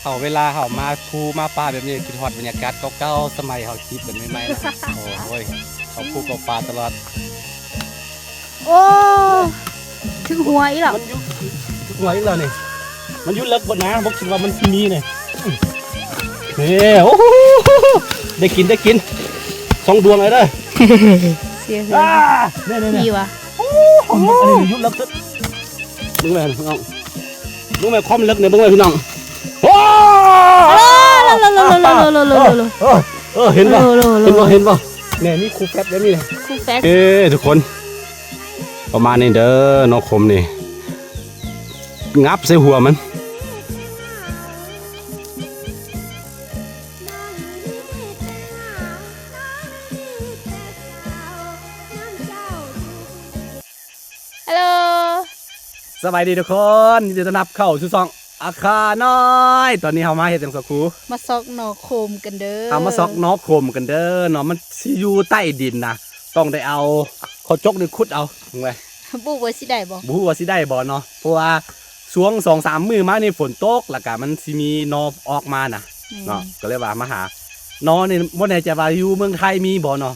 ເຮົາ ເວລາເຮົາມາພູມາປ່າແບບນີ້ ຄິດຮອດບັນຍາກາດເກົ່າໆ ສະໄໝເຮົາຈີບກັນໃໝ່ໆນະ. ໂອ້ຍ ເຂົ້າພູເຂົ້າປ່າຕະຫຼອດ. ໂອ້ ຖືກຫົວອີກແລ້ວ ມັນຢູ່ ຖືກຫົວອີກແລ້ວນີ້. ມັນຢູ່ເລິກໂພດນະ ບໍ່ຄິດວ່າມັນຊິມີນີ້. ນີ້ ໂອ້ ໄດ້ກິນ ໄດ້ກິນ ສອງດວງເລີຍເດີ. ເສຍເຫື່ອ ອ່າ ນີ້ໆໆ ດີວ່ະ. ໂອ້ ອັນນີ້ຢູ່ເລິກສຸດ. ເບິ່ງແມ່ພີ່ນ້ອງ ເບິ່ງແມ່ຄວາມເລິກນີ້ ເບິ່ງແມ່ພີ່ນ້ອງ. ໂອ້ ເອີ ເອີ ເອີ ເອີ ເຫັນບໍ່ ເຫັນບໍ່ ເຫັນບໍ່? ແມ່ມີຄູ່ແຟັດແບບນີ້ນະ ຄູ່ແຟັດ. ເອີ ທຸກຄົນ ປະມານນີ້ເດີ ໜໍ່ຂົມນີ້ ຫງັບໃສ່ຫົວມັນ. ຮັລໂຫຼ ສະບາຍດີທຸກຄົນ ຍິນດີຕ້ອນຮັບເຂົ້າສູ່ຊ່ອງອາຄານ້ອຍ. ຕອນນີ້ເຮົາມາເຮັດຫຍັງສາວຄູ? ມາຊອກໜໍ່ຂົມກັນເດີ. ເຮົາມາຊອກໜໍ່ຂົມກັນເດີເນາະ. ມັນຊິຢູ່ໃຕ້ດິນນະ ຕ້ອງໄດ້ເອົາເຂົ້າຈົກນີ້ຂຸດເອົາ. ເບິ່ງໄວ້ ບໍ່ຮູ້ວ່າຊິໄດ້ບໍ່ ບໍ່ຮູ້ວ່າຊິໄດ້ບໍ່ເນາະ ເພາະວ່າຊ່ວງສອງສາມມື້ມານີ້ຝົນຕົກ ແລ້ວກະມັນຊິມີໜໍ່ອອກມານະ ແມ່ນ ເນາະ. ກໍເລີຍວ່າມາຫາໜໍ່ນີ້ ບໍ່ແນ່ໃຈວ່າຢູ່ເມືອງໄທມີບໍ່ເນາະ.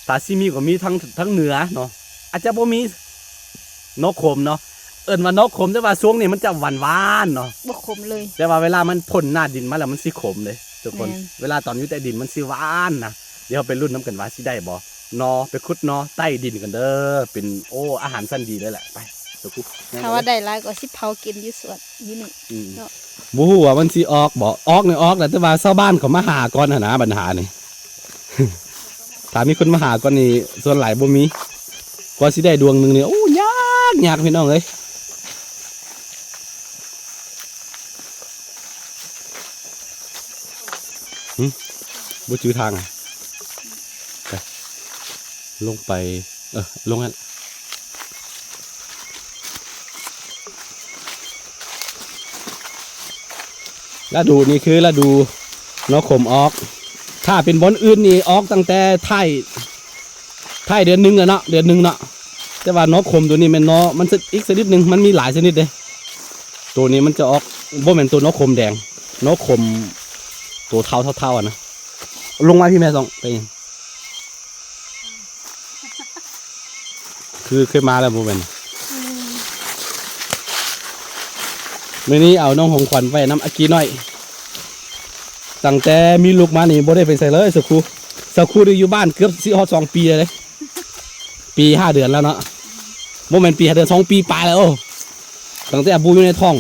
ຖ້າຊິມີກໍມີທາງ ທາງເໜືອເນາະ ອາດຈະບໍ່ມີ. ໜໍ່ຂົມເນາະ ເອີ້ນວ່າໜໍ່ຂົມ ແຕ່ວ່າຊ່ວງນີ້ມັນຈະຫວານໆເນາະ ບໍ່ຂົມເລີຍ. ແຕ່ວ່າເວລາມັນພົ້ນໜ້າດິນມາແລ້ວ ມັນຊິຂົມເດ້ທຸກຄົນ. ແມ່ນ ເວລາຕອນຢູ່ໃຕ້ດິນມັນຊິຫວານນະ. ດຽວໄປລຸ້ນນຳກັນວ່າຊິໄດ້ບໍ່. ໜໍ່ ໄປຂຸດໜໍ່ໃຕ້ດິນກັນເດີ. ເປັນ ໂອ້ ອາຫານຊັ້ນດີເລີຍແຫຼະ. ໄປ ເຈົ້າຄູ ຖ້າວ່າໄດ້ຫຼາຍກໍຊິເຜົາກິນຢູ່ສວນຢູ່ນີ້ ອືມ ເນາະ. ບໍ່ຮູ້ວ່າມັນຊິອອກບໍ່ ອອກນີ້ອອກແຫຼະ ແຕ່ວ່າຊາວບ້ານເຂົາມາຫາກ່ອນຫັ້ນນະ ບັນຫານີ້. ຖ້າມີຄົນມາຫາກ່ອນນີ້ ສ່ວນຫຼາຍບໍ່ມີ. ກວ່າຊິໄດ້ດວງໜຶ່ງນີ້ ໂອ້ ຍາກ ຍາກພີ່ນ້ອງເອີຍ. ຫຶ ບໍ່ຈື່ທາງ ອ່ະ ໄປ ລົງໄປ ເອີ ລົງຫັ້ນ. ລະດູນີ້ຄືລະດູໜໍ່ຂົມອອກ. ຖ້າເປັນບ່ອນອື່ນນີ້ອອກຕັ້ງແຕ່ທ້າຍ ທ້າຍເດືອນໜຶ່ງແລ້ວເນາະ ເດືອນໜຶ່ງເນາະ. ແຕ່ວ່າໜໍ່ຂົມໂຕນີ້ແມ່ນໜໍ່ ມັນຊະ ອີກຊະນິດໜຶ່ງ ມັນມີຫຼາຍຊະນິດເດ້. ໂຕນີ້ມັນຈະອອກ ບໍ່ແມ່ນໂຕໜໍ່ຂົມແດງ ໜໍ່ຂົມໂຕເທົາໆ ຫັ້ນນະ. ລົງມາພີ້ແມ່ ສ່ອງໄປຫຍັງ? ຄືເຄີຍມາແລ້ວບໍ່ແມ່ນ? ອືມ ມື້ນີ້ເອົານ້ອງຂອງຂວັນໄປນຳອາກີນ້ອຍ. ຕັ້ງແຕ່ມີລູກມານີ້ບໍ່ໄດ້ໄປໃສເລີຍສາວຄູ. ສາວຄູໄດ້ຢູ່ບ້ານເກືອບຊິຮອດສອງປີແລ້ວເດ້. ປີຫ້າເດືອນແລ້ວເນາະ ບໍ່ແມ່ນປີຫ້າເດືອນ ສອງປີປາຍແລ້ວ. ໂອ້ ຕັ້ງແຕ່ອາບູຢູ່ໃນທ້ອງ.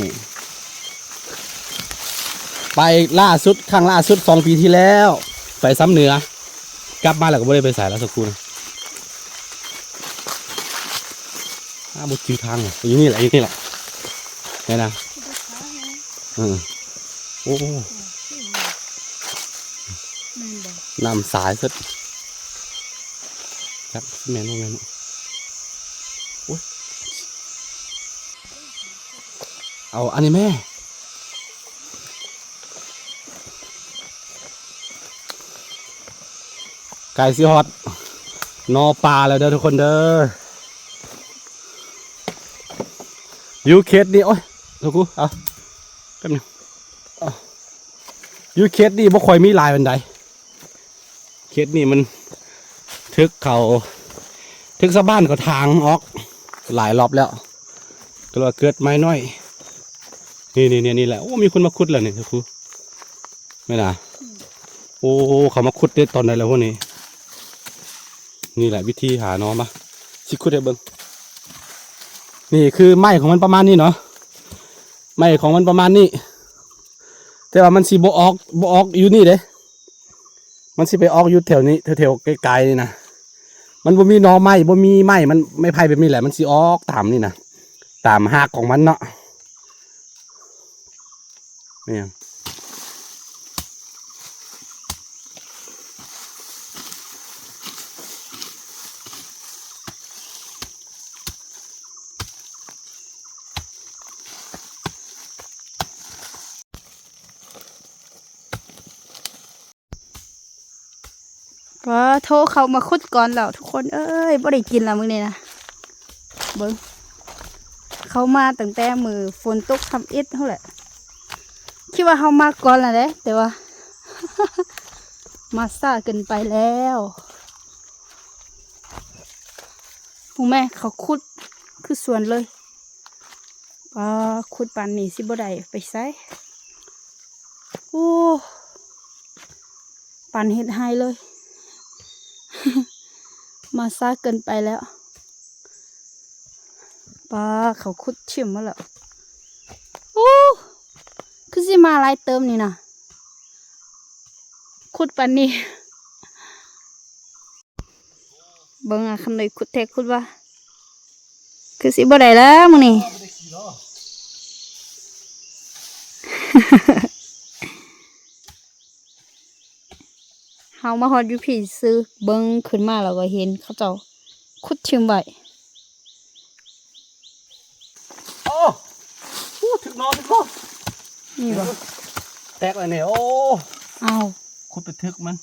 ໄປລ່າສຸດ ຄັ້ງລ່າສຸດສອງປີທີ່ແລ້ວ ໄປຊຳເໜືອ. ກັບມາແລ້ວກໍບໍ່ໄດ້ໄປໃສແລ້ວສາວຄູນະ. ອ້າ ບໍ່ຈື່ທາງ ຢູ່ນີ້ແຫຼະ ຢູ່ນີ້ແຫຼະ ນີ້ນະ. ເອີ ໂອ້ ແມ່ນບໍ່? ນ້ຳໃສສຸດ ຈັກຊິແມ່ນບໍ່ແມ່ນ. ໂອ້ຍ ເອົາອັນນີ້ແມ່. ໃກ້ຊິຮອດໜໍ່ປ່າແລ້ວເດີທຸກຄົນເດີ. ຢູ່ເຂດນີ້ ໂອ້ຍ ສາວຄູ ເອົາ ແປັບໜຶ່ງ. ເອົາ ຢູ່ເຂດນີ້ບໍ່ຄ່ອຍມີຫຼາຍປານໃດ. ເຂດນີ້ມັນຖືກເຂົາ ຖືກຊາວບ້ານເຂົາຖາງອອກຫຼາຍລອບແລ້ວ ກໍເລີຍວ່າເກີດໃໝ່ໜ້ອຍ. ນີ້ໆໆ ນີ້ແຫຼະ. ໂອ້ ມີຄົນມາຂຸດແລ້ວນີ້ ສາວຄູ. ແມ່ນນະ? ໂອ້ ເຂົາມາຂຸດໄດ້ຕອນໃດແລ້ວພວກນີ້? ນີ້ແຫຼະວິທີຫາໜໍ່ ມາ ຊິຂຸດໃຫ້ເບິ່ງ. ນີ້ຄືໄມ້ຂອງມັນປະມານນີ້ເນາະ ໄມ້ຂອງມັນປະມານນີ້ ແຕ່ວ່າມັນຊິບໍ່ອອກ ບໍ່ອອກຢູ່ນີ້ເດ້. ມັນຊິໄປອອກຢູ່ແຖວນີ້ ແຖວໆ ໄກໆ ນີ້ນະ. ມັນບໍ່ມີໜໍ່ໄມ້ ບໍ່ມີໄມ້ ມັນໄມ້ໄຜ່ແບບນີ້ແຫຼະ ມັນຊິອອກຕາມນີ້ນະ ຕາມຮາກຂອງມັນເນາະ. ແມ່ນຫຍັງ? ກໍໂທເຂົາມາຂຸດກ່ອນແລ້ວ ທຸກຄົນເອີຍ ບໍ່ໄດ້ກິນລະມື້ນີ້ນະ. ເບິ່ງ ເຂົາມາຕັ້ງແຕ່ມື້ຝົນຕົກທຳອິດພຸ້ນແຫຼະ. ຄິດ ວ່າເຮົາມາກ່ອນແລ້ວເດ້ ແຕ່ວ່າ ມາຊ້າເກີນໄປແລ້ວ. ຮູ້ແມ່ ເຂົາຂຸດຄືສວນເລີຍ. ປາ ຂຸດປານນີ້ຊິບໍ່ໄດ້ໄປໃສ. ໂອ້ ປານເຮັດໄຮ່ເລີຍ. ມາຊ້າເກີນໄປແລ້ວ. ປາ ເຂົາຂຸດຖິ້ມໝົດແລ້ວ. ໂອ້ ຄືຊິມາຫຼາຍເຕີບນີ້ນະ ຂຸດປານນີ້. ເບິ່ງອາ ຄຳນ້ອຍຂຸດແທ້ຂຸດວ່າ ຄືຊິບໍ່ໄດ້ແລ້ວມື້ນີ້. ເຮົາມາຮອດຢູ່ພີ້ຊື່ ເບິ່ງຂຶ້ນມາແລ້ວກໍເຫັນເຂົາເຈົ້າຂຸດຖິ້ມໄວ້. ໂອ້ ໂອ້ ຖືກໜໍ່ ຖືກໜໍ່ ນີ້ບໍ່ ແຕກແລ້ວນີ້. ໂອ້ ອ້າວ ຂຸດໄປຖືກມັນ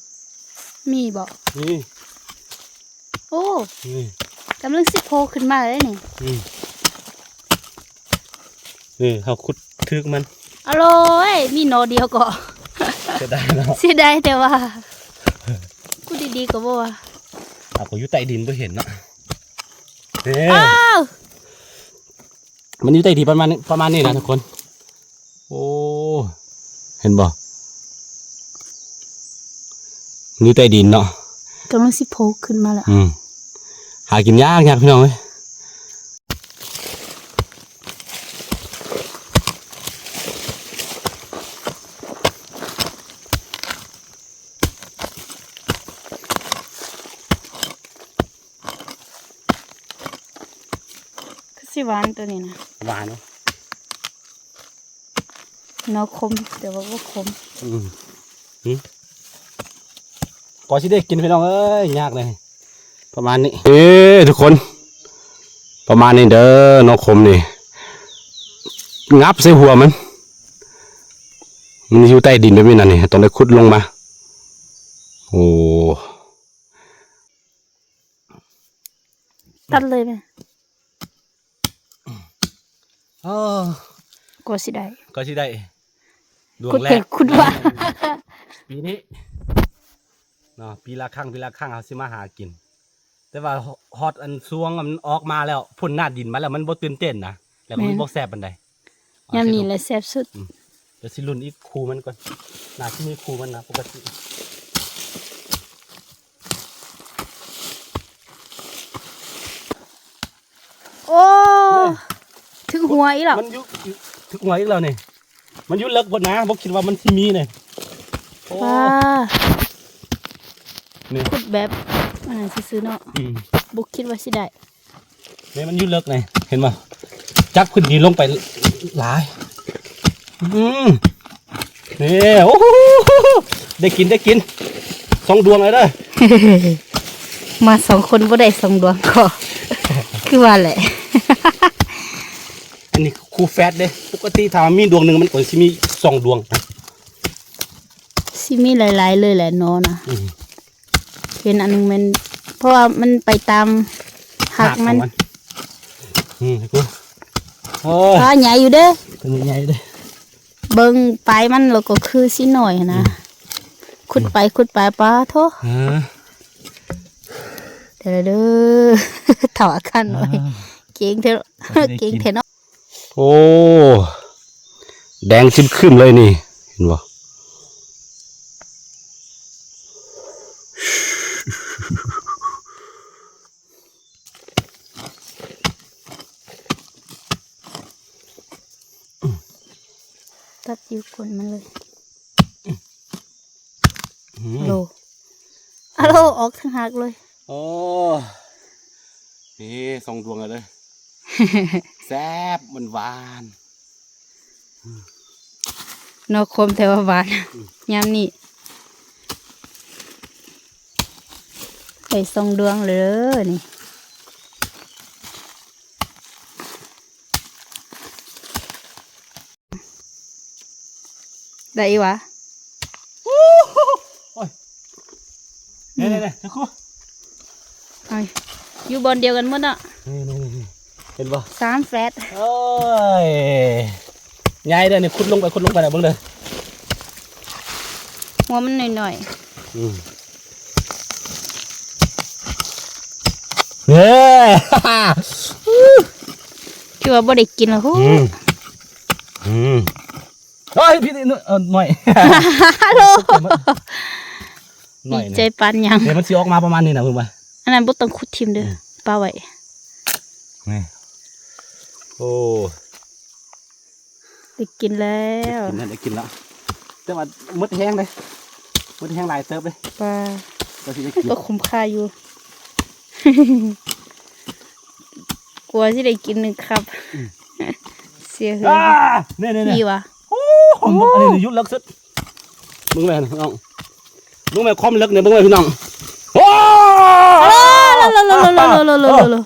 ມີບໍ່? ນີ້ ໂອ້ ນີ້ ກຳລັງຊິໂຜຂຶ້ນມາເລີຍນີ້. ອືມ ນີ້ ເຮົາຂຸດຖືກມັນ. ອະໂລຍ ມີໜໍ່ດຽວກໍ ເສຍດາຍເນາະ ເສຍດາຍ ແຕ່ວ່າຂຸດດີໆກໍບໍ່ວ່າ. ເອົາ ກໍຢູ່ໃຕ້ດິນບໍ່ເຫັນເນາະ. ນີ້ ອ້າວ ມັນຢູ່ໃຕ້ດິນປະມານ ປະມານນີ້ນະທຸກຄົນ. ໂອ້ ເຫັນບໍ່ ມັນຢູ່ໃຕ້ດິນເນາະ ກຳລັງຊິໂຜຂຶ້ນມາແລ້ວ. ອືມ ຫາກິນຍາກໆ ພີ່ນ້ອງເອີຍ. ຄືຊິຫວານໂຕນີ້ນະ. ຫວານ ໜໍ່ຂົມ ແຕ່ວ່າບໍ່ຂົມ. ອືມ ຫຶ ກໍຊິໄດ້ກິນພີ່ນ້ອງເອີຍ ຍາກເລີຍ. ປະມານນີ້ ເອີ ທຸກຄົນ ປະມານນີ້ເດີ ໜໍ່ຂົມນີ້ ຫງັບໃສ່ຫົວມັນ ມັນຢູ່ໃຕ້ດິນແບບນີ້ນະ ນີ້ຕ້ອງໄດ້ຂຸດລົງມາ. ໂອ້ ຕັດເລີຍແມ່. ເອີ ກໍຊິໄດ້ ກໍຊິໄດ້ ດວງແລກ ຂຸດແທ້ຂຸດວ່າ ປີນີ້ເນາະ ປີລະຄັ້ງ ປີລະຄັ້ງເຮົາຊິມາຫາກິນ. ແຕ່ວ່າຮອດອັນຊ່ວງມັນອອກມາແລ້ວ ພົ້ນໜ້າດິນມາແລ້ວ ມັນບໍ່ຕື່ນເຕັ້ນນະ ແລ້ວກໍ ແມ່ນ ມັນບໍ່ແຊບປານໃດ. ຍາມນີ້ແຫຼະແຊບສຸດ. ອືມ ດຽວຊິລຸ້ນອີກຄູ່ມັນກ່ອນ ໜ້າຊິມີຄູ່ມັນນະ ປົກກະຕິ. ໂອ້ ເອີ ຖືກຫົວອີກແລ້ວ ມັນຢູ່ ຖືກຫົວອີກແລ້ວນີ້. ມັນຢູ່ເລິກພຸ້ນນະ ບໍ່ຄິດວ່າມັນຊິມີນີ້. ໂອ້ ວ້າ ນີ້ ຂຸດແບບອັນນັ້ນຊື່ໆເນາະ. ອືມ ບໍ່ຄິດວ່າຊິໄດ້. ນີ້ມັນຢູ່ເລິກນີ້ ເຫັນບໍ່ ຈັບຂຶ້ນດີລົງໄປຫຼາຍ. ອືມ ນີ້ ໂອ້ໂຫ ໄດ້ກິນ ໄດ້ກິນ ສອງດວງເລີຍເດີ. ມາສອງຄົນບໍ່ໄດ້ສອງດວງກໍ ຄືວ່າແຫຼະ. ອັນນີ້ຄູ່ແຝດເດ້ ປົກກະຕິຖ້າມີດວງໜຶ່ງ ມັນກໍຊິມີສອງດວງ ຊິມີຫຼາຍໆເລີຍແຫຼະເນາະນະ. ອືມ ເຫັນອັນໜຶ່ງແມ່ນ ເພາະວ່າມັນໄປຕາມຮາກມັນ. ຮາກຂອງມັນ ອືມ ໂອ້ຍ ປາໃຫຍ່ຢູ່ເດ້ ໂຕນີ້ໃຫຍ່ເດ້. ເບິ່ງປາຍມັນແລ້ວກໍຄືຊິໜ້ອຍຫັ້ນນະ. ອືມ ຂຸດໄປຂຸດໄປ ປາໂທ້ ເອີ ເດີ ເດີ ເຖົ້າອາຄານໜ້ອຍ ເອີ ເກັ່ງແທ້ ເກັ່ງແທ້ເນາະ. ໂອ້ ແດງຄຶ້ມໆເລີຍນີ້ ເຫັນບໍ່? ຕັດຢູ່ກົ້ນມັນເລີຍ. ອືມ ໂລ ອາໂລ ອອກທາງຫາກເລີຍ. ໂອ້ ນີ້ສອງດວງແລ້ວເດີ ແຊບ ມັນຫວານ. ໜໍ່ຂົມແຕ່ວ່າຫວານ. ອືມ ຍາມນີ້ໄດ້ສອງດວງເລີຍນີ້. ໄດ້ອີກຫວາ? ໂອ້ຍ ອືມ ນີ້ໆໆ ເຈົ້າຄູ ເອົາ ຢູ່ບ່ອນດຽວກັນໝົດເນາະ. ນີ້ໆໆ ເຫັນບໍ່? ສາມແຝດ. ໂອ້ຍ ໃຫຍ່ເດີນີ້ ຂຸດລົງໄປ ຂຸດລົງໄປນະ ເບິ່ງເດີ. ຫົວມັນໜ້ອຍໆ ອືມ ເອີ ຖືວ່າບໍ່ໄດ້ກິນລະໂຫ ອືມ ອືມ ໂອ້ຍ ພີ່ ເອີ ໜ້ອຍ ໂອ້ ໜ້ອຍ ດີໃຈປານຫຍັງ ເອີ ມັນຊິອອກມາປະມານນີ້ນະ ເບິ່ງວ່າ ອັນນັ້ນບໍ່ຕ້ອງຂຸດຖິ້ມເດີ ອືມ ປະໄວ້ ນີ້ ໂອ້ ໄດ້ກິນແລ້ວ ໄດ້ກິນແລ້ວ ໄດ້ກິນແລ້ວ ແຕ່ວ່າໝົດແຮງເດ້ ໝົດແຮງຫຼາຍເຕີບເດ້ ປາ ກໍຊິໄດ້ກິນ ກໍຄຸ້ມຄ່າຢູ່ ກວ່າຊິໄດ້ກິນໜຶ່ງຄັບ ອືມ ເສຍເຫີ ອ່າ ນີ້ໆໆ ນີ້ຫວາ ໂອ້ ໂອ້ ອັນນີ້ຢູ່ເລິກສຸດ ເບິ່ງແມ່ນ້ອງ ເບິ່ງແມ່ຄວາມເລິກນີ້ ເບິ່ງແມ່ພີ່ນ້ອງ ໂອ້ ເອີ ເອີ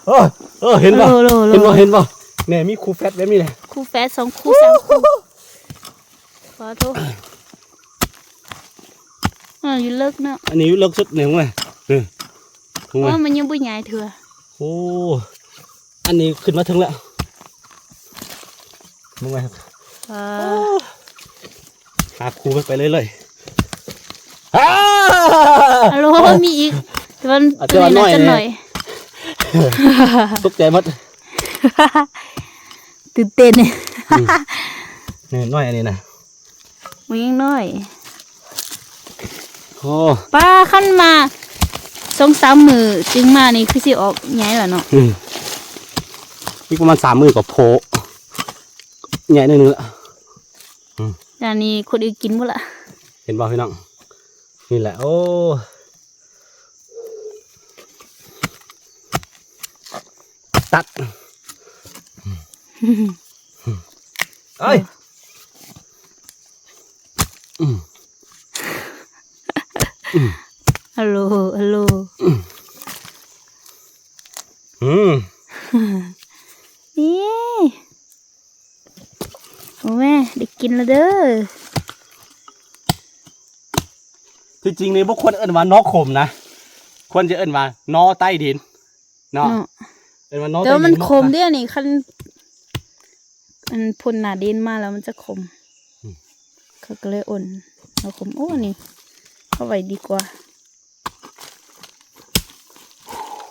ເອີ ເອີ ເຫັນບໍ່ ເຫັນບໍ່ ເຫັນບໍ່ ແມ່ມີຄູ່ແຝດແບບນີ້ແຫຼະ ຄູ່ແຝດສອງຄູ່ສາມຄູ່ ຂໍໂທດ ເອີ ຢູ່ເລິກເນາະ ອັນນີ້ຢູ່ເລິກສຸດນີ້ ເບິ່ງແມ່ ເອີ ເບິ່ງແມ່ ໂອ້ ມັນຍັງບໍ່ໃຫຍ່ເທື່ອ ໂອ້ ອັນນີ້ຂຶ້ນມາເທິງແລ້ວ ເບິ່ງໄວ້ ເອີ ຫາຄູ່ມັນໄປເລື້ອຍໆ ອ້າ ອາໂລ ມີອີກ ແຕ່ວ່າ ອາ ໂຕນີ້ໜ້ອຍ ໜ້ອຍ ຕົກໃຈໝົດ ຕື່ນເຕັ້ນ ອືມ ນີ້ນ້ອຍອັນນີ້ນະ ມັນຍັງນ້ອຍ ໂອ້ ປາ ຄັນມາສອງສາມມື້ຈຶ່ງມານີ້ ຄືຊິອອກໃຫຍ່ລະເນາະ ອືມ ອີກປະມານສາມມື້ກໍໂພ ໃຫຍ່ໜ້ອຍໜຶ່ງລະ ອືມ ອັນນີ້ຄົນອື່ນກິນໝົດລະ ເຫັນບໍ່ພີ່ນ້ອງ ນີ້ແຫຼະ ໂອ້ ຕັດ ເອີຍ ອືມ ອືມ ອາໂລ ອາໂລ ອືມ ອືມ ນີ້ ໂອ້ແມ່ ໄດ້ກິນແລ້ວເດີ ທີ່ຈິງນີ້ບໍ່ຄວນເອີ້ນວ່າໜໍ່ຂົມນະ ຄວນຈະເອີ້ນວ່າໜໍ່ໃຕ້ດິນເນາະ ເນາະ ເອີ້ນວ່າໜໍ່ ແຕ່ວ່າມັນ ໃຕ້ດິນເນາະ ຂົມເດ້ນີ້ ຄັນ ອັນພົ້ນໜ້າດິນມາແລ້ວມັນຈະຂົມ ອືມ ເຂົາກໍເລີຍເອີ້ນໜໍ່ຂົມ ໂອ້ ນີ້ເອົາໄວ້ດີກວ່າ.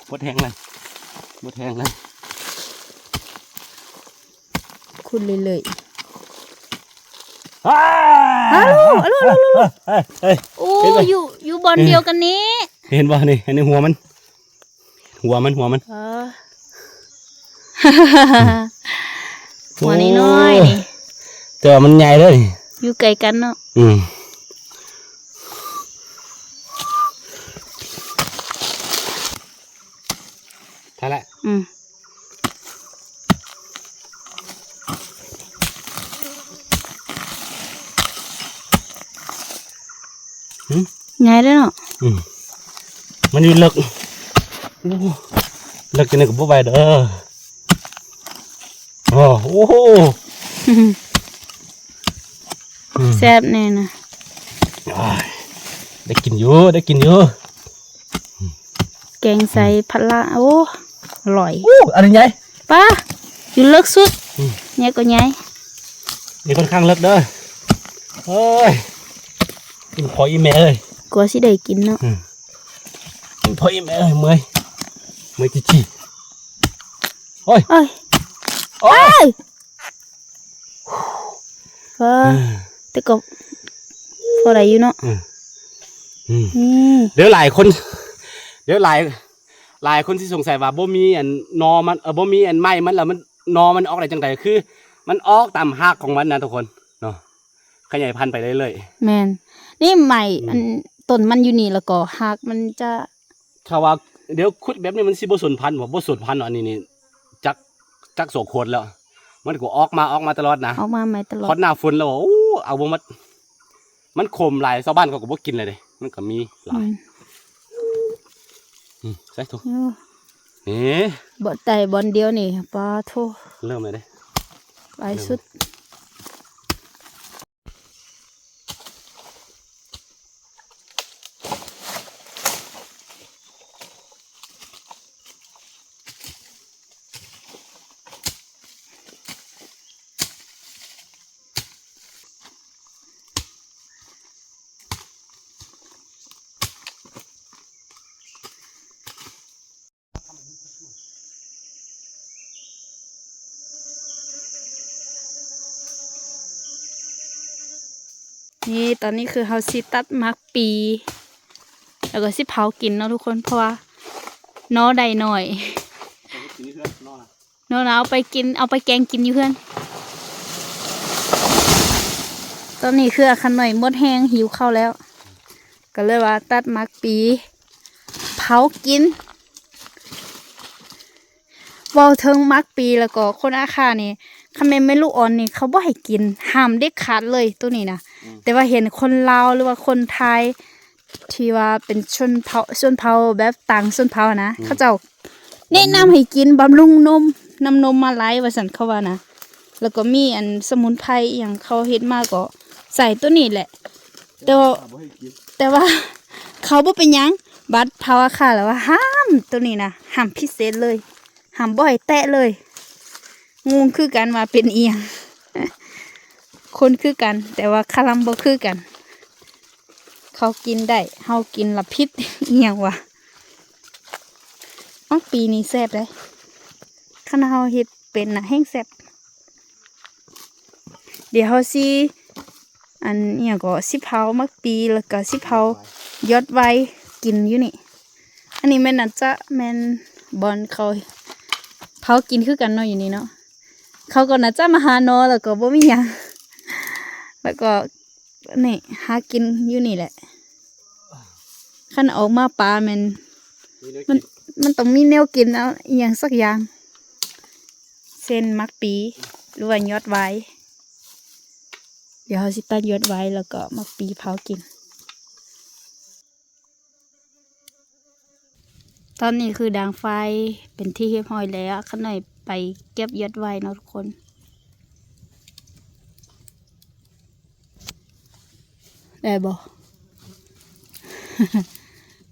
ໝົດແຮງແລ້ວ ໝົດແຮງແລ້ວ ຂຸດເລື້ອຍໆ ອ້າ ອາໂລ ອາໂລ ອາໂລ ເຮີ້ຍ ເຮີ້ຍ ເຮີ້ຍ ໂອ້ ເຫັນບໍ່ ຢູ່ ຢູ່ບ່ອນດຽວກັນນີ້ ເຫັນບໍ່ນີ້ ອັນນີ້ຫົວມັນ ຫົວມັນ ຫົວມັນ ເອີ ອືມ ຫົວນ້ອຍໆນີ້ ແຕ່ວ່າມັນໃຫຍ່ເດີນີ້ ຢູ່ໃກ້ກັນເນາະ ອືມ ນັ້ນແຫຼະ ອືມ ຫຶ ໃຫຍ່ເດ້ເນາະ ອືມ ມັນຢູ່ເລິກ ໂອ້ ເລິກຈັ່ງໃດກໍບໍ່ໄຫວເດີ ໂອ້ ໂອ້ໂຫ ອືມ ແຊບແນ່ນະ ອ້າຍ ໄດ້ກິນຢູ່ ໄດ້ກິນຢູ່ ແກງໃສ່ ອືມ ຜັດລະ ໂອ້ ອະລ່ອຍ ໂອ້ ອັນນີ້ໃຫຍ່ ປາ ຢູ່ເລິກສຸດ ອືມ ໃຫຍ່ກໍໃຫຍ່ ນີ້ຂ້ອນຂ້າງເລິກເດີ ເອີຍ ອີ່ພໍ່ອີ່ແມ່ເອີຍ ກວ່າຊິໄດ້ກິນເນາະ ອືມ ອີ່ພໍ່ອີ່ແມ່ເອີຍ ເມື່ອຍ ເມື່ອຍຈິໆ ໂອ້ຍ ໂອ້ຍ ໂອ້ຍ ເອີ ເອີ ແຕ່ກໍພໍໄດ້ຢູ່ເນາະ ອືມ ອືມ ນີ້ ດຽວຫຼາຍຄົນ ດຽວຫຼາຍ ຫຼາຍຄົນຊິສົງໄສວ່າບໍ່ມີອັນໜໍ່ມັນ ເອີ ບໍ່ມີອັນໄມ້ມັນ ແລ້ວມັນ ໜໍ່ມັນອອກໄດ້ຈັ່ງໃດ ຄືມັນອອກຕາມຮາກຂອງມັນນະທຸກຄົນເນາະ ຂະຫຍາຍພັນໄປເລື້ອຍໆ ແມ່ນ ນີ້ໄມ້ ອືມ ອັນຕົ້ນມັນຢູ່ນີ້ ແລ້ວກໍຮາກມັນຈະ ຖ້າວ່າດຽວຂຸດແບບນີ້ມັນຊິບໍ່ສູນພັນບໍ່? ບໍ່ສູນພັນ ອັນນີ້ນີ້ຈັກ ຈັກສອງຄົນແລ້ວ ມັນກໍອອກມາ ອອກມາຕະຫຼອດນະ ອອກມາໃໝ່ຕະຫຼອດ ຮອດໜ້າຝົນແລ້ວ ໂອ້ ເອົາບໍ່ໝົດ ມັນຂົມຫຼາຍ ຊາວບ້ານເຂົາກໍບໍ່ກິນແລ້ວເດ້ ມັນກໍມີຫຼາຍ ອືມ ອືມ ໃສ່ໂທ ເອີ ນີ້ ບໍ່ໄດ້ບ່ອນດຽວນີ້ ປາໂທ ເລີ່ມແລ້ວເດ້ ຫຼາຍສຸດ. ນີ້ຕອນນີ້ຄືເຮົາຊິຕັດໝາກປີ ແລ້ວກໍຊິເຜົາກິນເນາະທຸກຄົນ ເພາະວ່າໜໍ່ໄດ້ໜ້ອຍ. ເນາະນະ ເອົາໄປກິນ ເອົາໄປແກງກິນຢູ່ເຮືອນ. ຕອນນີ້ຄືອາຄັນໜ້ອຍໝົດແຮງ ຫິວເຂົ້າແລ້ວ ກໍເລີຍວ່າຕັດໝາກປີເຜົາກິນ. ເວົ້າເຖິງໝາກປີ ແລ້ວກໍຄົນອາຄານີ້ ຄັນແມ່ນແມ່ລູກອ່ອນນີ້ ເຂົາບໍ່ໃຫ້ກິນ ຫ້າມເດັດຂາດເລີຍໂຕນີ້ນະ. ອືມ ແຕ່ວ່າເຫັນຄົນລາວ ຫຼືວ່າຄົນໄທ ທີ່ວ່າເປັນຊົນເຜົ່າ ຊົນເຜົ່າແບບຕ່າງຊົນເຜົ່ານະ ອືມ ເຂົາເຈົ້າແນະນຳໃຫ້ກິນບຳລຸງນົມ ນ້ຳນົມມາໄລວ່າຊັ້ນ ເຂົາວ່ານະ. ແລ້ວກໍມີອັນສະໝຸນໄພອີ່ຫຍັງ ເຂົາເຮັດມາກໍໃສ່ໂຕນີ້ແຫຼະ ແຕ່ວ່າ ແຕ່ວ່າເຂົາບໍ່ເປັນຫຍັງ. ບັດເຜົ່າອາຄາແລ້ວວ່າຫ້າມໂຕນີ້ນະ ຫ້າມພິເສດເລີຍ ຫ້າມບໍ່ໃຫ້ແຕະເລີຍ. ງົງຄືກັນວ່າເປັນອີ່ຫຍັງ ຄົນຄືກັນ ແຕ່ວ່າຄະລຳບໍ່ຄືກັນ. ເຂົາກິນໄດ້ ເຮົາກິນລະຜິດ ອີ່ຫຍັງວະ. ອາ ປີນີ້ແຊບເດ້ ຄັນເຮົາເຮັດເປັນນະ ແຮ່ງແຊບ. ດຽວເຮົາຊິ ອັນ ອີ່ຫຍັງກໍ ຊິເຜົາໝາກປີ ແລ້ວກໍຊິເຜົາຍອດໄວກິນຢູ່ນີ້. ອັນນີ້ແມ່ນ ໜ້າຈະແມ່ນບ່ອນເຂົາເຜົາກິນຄືກັນເນາະ ຢູ່ນີ້ເນາະ. ເຂົາກໍໜ້າຈະມາຫາໜໍ່ ແລ້ວກໍບໍ່ມີຫຍັງ ແລ້ວກໍ ນີ້ ຫາກິນຢູ່ນີ້ແຫຼະ. ຄັນອອກມາປ່າແມ່ນ ມີແນວ ມັນ ກິນ ມັນຕ້ອງມີແນວກິນ ເອົາອີ່ຫຍັງສັກຢ່າງ ເຊັ່ນໝາກປີ ຫຼືວ່າຍອດໄວ. ດຽວເຮົາຊິຕັດຍອດໄວ ແລ້ວກໍໝາກປີເຜົາກິນ. ຕອນນີ້ຄືດັງໄຟເປັນທີ່ຮຽບຮ້ອຍແລ້ວ ຄັນໜ້ອຍໄປເກັບຍອດໄວເນາະທຸກຄົນ. ໄດ້ບໍ່?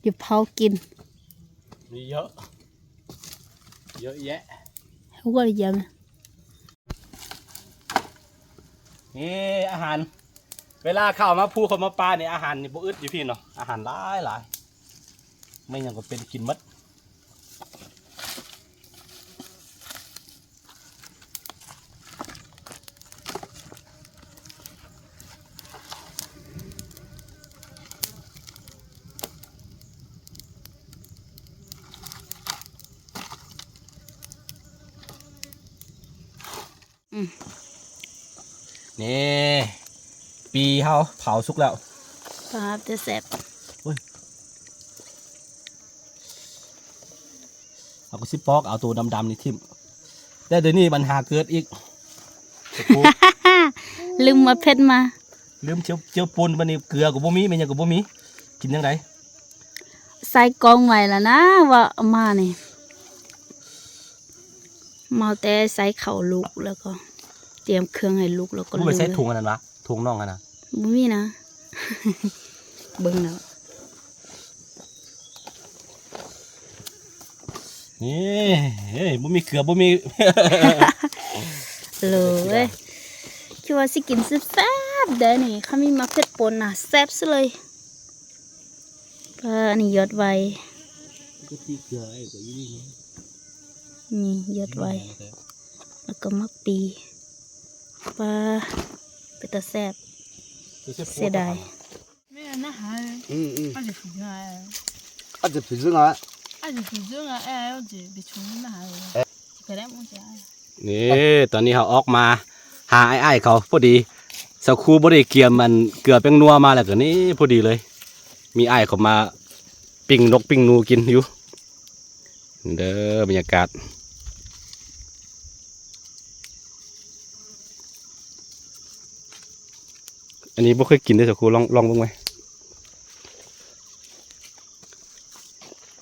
ຈະເຜົາກິນ. ມີເຍາະ ເຍາະແຍະ ຫົວລະຢຳ. ນີ້ອາຫານ ເວລາເຂົ້າມາພູເຂົ້າມາປ່ານີ້ ອາຫານນີ້ບໍ່ອຶດຢູ່ພີ້ເນາະ ອາຫານຫຼາຍໆ ແມ່ນຫຍັງກໍເປັນກິນໝົດ. ອືມ ນີ້ ປີເຮົາເຜົາສຸກແລ້ວ ປາດ ແຕ່ແຊບ. ໂອ້ຍ ເຮົາກໍຊິປອກເອົາໂຕດຳໆນີ້ຖິ້ມ ແຕ່ດຽວນີ້ບັນຫາເກີດອີກ ລືມໝາກເຜັດມາ ລືມຈຽວ ຈຽວປົ່ນ ບັດນີ້ເກືອກໍບໍ່ມີ ແມ່ນຫຍັງກໍບໍ່ມີ ກິນຈັ່ງໃດ? ໃສ່ກອງໄວ້ລະນະ ວ່າເອົາມານີ້ ເມົາແຕ່ໃສ່ເຂົ້າລູກ ແລ້ວກໍຕຽມເຄື່ອງໃຫ້ລູກ ແລ້ວກໍລືມເລີຍ. ບໍ່ໄປໃສ່ຖົງອັນນັ້ນຫວາ? ຖົງນ້ອງຫັ້ນນະ ບໍ່ມີນະ ເບິ່ງແລ້ວ. ນີ້ ເອີຍ ບໍ່ມີເກືອ ບໍ່ມີ ໂຫຼຍ ຄິດວ່າຊິກິນແຊບໆເດ້ນີ້ ຄັນມີໝາກເຜັດປົນນະ ແຊບສຸດເລີຍ. ປາ ອັນນີ້ຍອດໄວ ນີ້ຍອດໄວ ແລ້ວກໍໝາກປີ ປາ ເປັນຕາແຊບ ເສຍດາຍ. ອືມໆ ອາດຈະຜິດເລື່ອງອະ ອາດຈະຜິດເລື່ອງອະ ເອີ ເອີ ເອີ ນີ້ ຕອນນີ້ເຮົາອອກມາຫາອ້າຍໆເຂົາ ພໍດີສາວຄູບໍ່ໄດ້ກຽມອັນເກືອແປ້ງນົວມາ ແລ້ວກໍນີ້ພໍດີເລີຍ ມີອ້າຍເຂົາມາປີ້ງນົກປີ້ງໜູກິນຢູ່ ເດີ ບັນຍາກາດ. ອັນນີ້ບໍ່ເຄີຍກິນເດ້ ສາວຄູ ລອງ ລອງເບິ່ງໄວ້.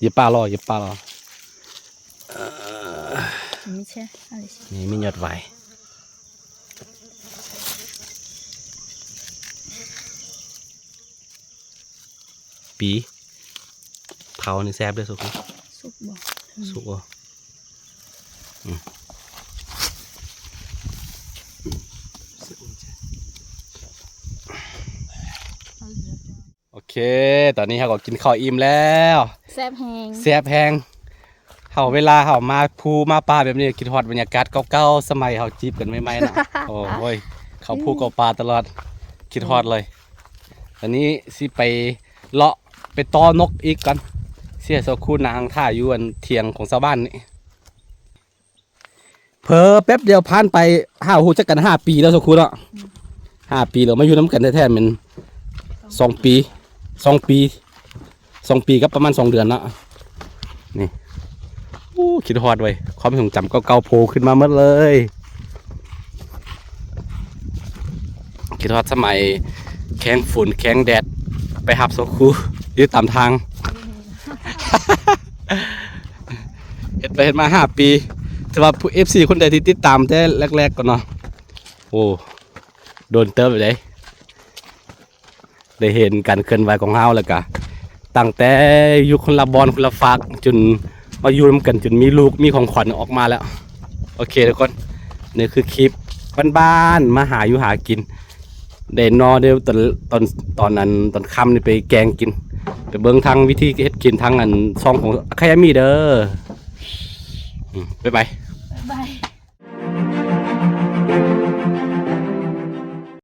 ຢ່າປາລໍ ຢ່າປາລໍ ນີ້ ມີຍອດໄວ ປີ ເຜົານີ້ແຊບເດີ ສຸກ ສຸກບໍ່? ສຸກບໍ່? ອືມ ໂອເຄ ຕອນນີ້ເຮົາກໍກິນເຂົ້າອີ່ມແລ້ວ ແຊບແຮງ ແຊບແຮງ. ເຮົາ ເວລາເຮົາມາພູມາປ່າແບບນີ້ ຄິດຮອດບັນຍາກາດເກົ່າໆ ສະໄໝເຮົາຈີບກັນໃໝ່ໆເນາະ. ໂອ້ຍ ເຂົ້າພູເຂົ້າປ່າຕະຫຼອດ ຄິດຮອດເລີຍ. ອັນນີ້ຊິໄປເລາະໄປຕໍ່ນົກອີກກ່ອນ ຊິໃຫ້ສາວຄູນາງຖ້າຢູ່ອັນຖຽງຂອງຊາວບ້ານນີ້. ເຜີແປັບດຽວຜ່ານໄປ ເຮົາຮູ້ຈັກກັນຫ້າປີແລ້ວສາວຄູເນາະ. ຫ້າປີແລ້ວ ມາຢູ່ນຳກັນແທ້ໆ ແມ່ນສອງປີ ສອງປີ ສອງປີກັບປະມານສອງເດືອນເນາະ. ນີ້ ໂອ້ ຄິດຮອດເວີຍ ຄວາມຊົງຈຳເກົ່າໆໂຜຂຶ້ນມາໝົດເລີຍ. ຄິດຮອດສະໄໝແຂ່ງຝົນແຂ່ງແດດ ໄປຮັບສາວຄູຢູ່ຕາມທາງ. ເຮັດໄປເຮັດມາຫ້າປີ ຖືວ່າຜູ້ ເອັຟຊີ ຄົນໃດທີ່ຕິດຕາມແຕ່ແລກໆກ່ອນເນາະ ໂອ້ ໂດນເຕີບເດ້ ໄດ້ເຫັນການເຄື່ອນໄຫວຂອງເຮົາ ແລ້ວກະຕັ້ງແຕ່ຢູ່ຄົນລະບ່ອນຄົນລະຟາກ ຈົນມາຢູ່ນຳກັນ ຈົນມີລູກມີຂອງຂວັນອອກມາແລ້ວ. ໂອເຄທຸກຄົນ ນີ້ຄືຄລິບບ້ານໆ ມາຫາຢູ່ຫາກິນ ໄດ້ໜໍ່ ໄດ້ຕອນ ຕອນ ຕອນນັ້ນ ຕອນຄ່ຳນີ້ໄປແກງກິນ. ໄປເບິ່ງທາງວິທີເຮັດກິນທາງອັນຊ່ອງຂອງໄຄອາມີເດີ. ອືມ ບາຍບາຍ ບາຍບາຍ.